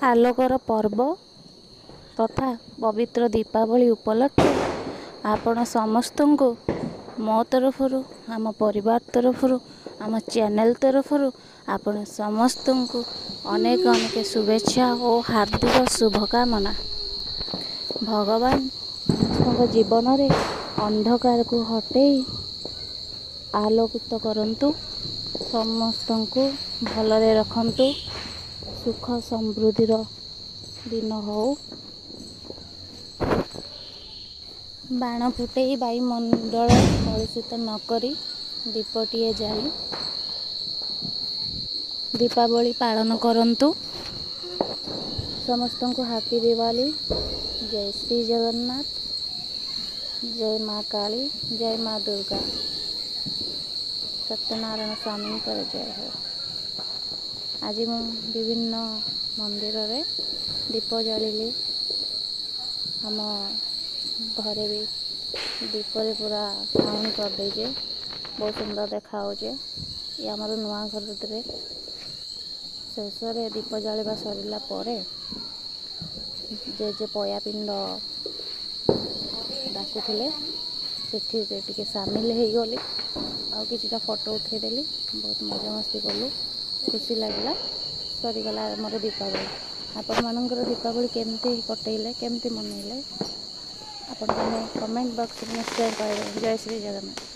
ଆଲୋକର ପର୍ବ ତଥା ପବିତ୍ର ଦୀପାବଳି ଉପଲକ୍ଷେ ଆପଣ ସମସ୍ତଙ୍କୁ ମୋ ତରଫରୁ, ଆମ ପରିବାର ତରଫରୁ, ଆମ ଚ୍ୟାନେଲ୍ ତରଫରୁ ଆପଣ ସମସ୍ତଙ୍କୁ ଅନେକ ଅନେକ ଶୁଭେଚ୍ଛା ଓ ହାର୍ଦ୍ଦିକ ଶୁଭକାମନା। ଭଗବାନ ସମସ୍ତଙ୍କ ଜୀବନରେ ଅନ୍ଧକାରକୁ ହଟେଇ ଆଲୋକିତ କରନ୍ତୁ, ସମସ୍ତଙ୍କୁ ଭଲରେ ରଖନ୍ତୁ, ସୁଖ ସମୃଦ୍ଧିର ଦିନ ହଉ। ବାଣ ଫୁଟେଇ ବାୟୁମଣ୍ଡଳ କଳୁଷିତ ନ କରି ଦୀପଟିଏ ଜାଳି ଦୀପାବଳି ପାଳନ କରନ୍ତୁ। ସମସ୍ତଙ୍କୁ ହାପି ଦିୱାଲି। ଜୟ ଶ୍ରୀ ଜଗନ୍ନାଥ, ଜୟ ମା କାଳୀ, ଜୟ ମା ଦୁର୍ଗା, ସତ୍ୟନାରାୟଣ ସ୍ୱାମୀଙ୍କର ଜୟ ହେଉ। ଆଜି ମୁଁ ବିଭିନ୍ନ ମନ୍ଦିରରେ ଦୀପ ଜାଳିଲି। ଆମ ଘରେ ବି ଦୀପରେ ପୁରା ସାଉଣ୍ଡ କରିଦେଇଛେ, ବହୁତ ସୁନ୍ଦର ଦେଖାହେଉଛି। ଇଏ ଆମର ନୂଆ ଘରରେ ଶେଷରେ ଦୀପ ଜାଳିବା ସରିଲା ପରେ ଜେଜେ ପୟା ପିଣ୍ଡ ଡାକୁଥିଲେ, ସେଠିରେ ଟିକେ ସାମିଲ ହେଇଗଲି ଆଉ କିଛିଟା ଫଟୋ ଉଠେଇଦେଲି। ବହୁତ ମଜାମସ୍ତି କଲୁ, ଖୁସି ଲାଗିଲା। ସରିଗଲା ଆମର ଦୀପାବଳି। ଆପଣମାନଙ୍କର ଦୀପାବଳି କେମିତି କଟେଇଲେ, କେମିତି ମନେଇଲେ, ଆପଣମାନେ କମେଣ୍ଟ ବକ୍ସରେ ନିଶ୍ଚୟ କହିବେ। ଜୟ ଶ୍ରୀ ଜଗନ୍ନାଥ।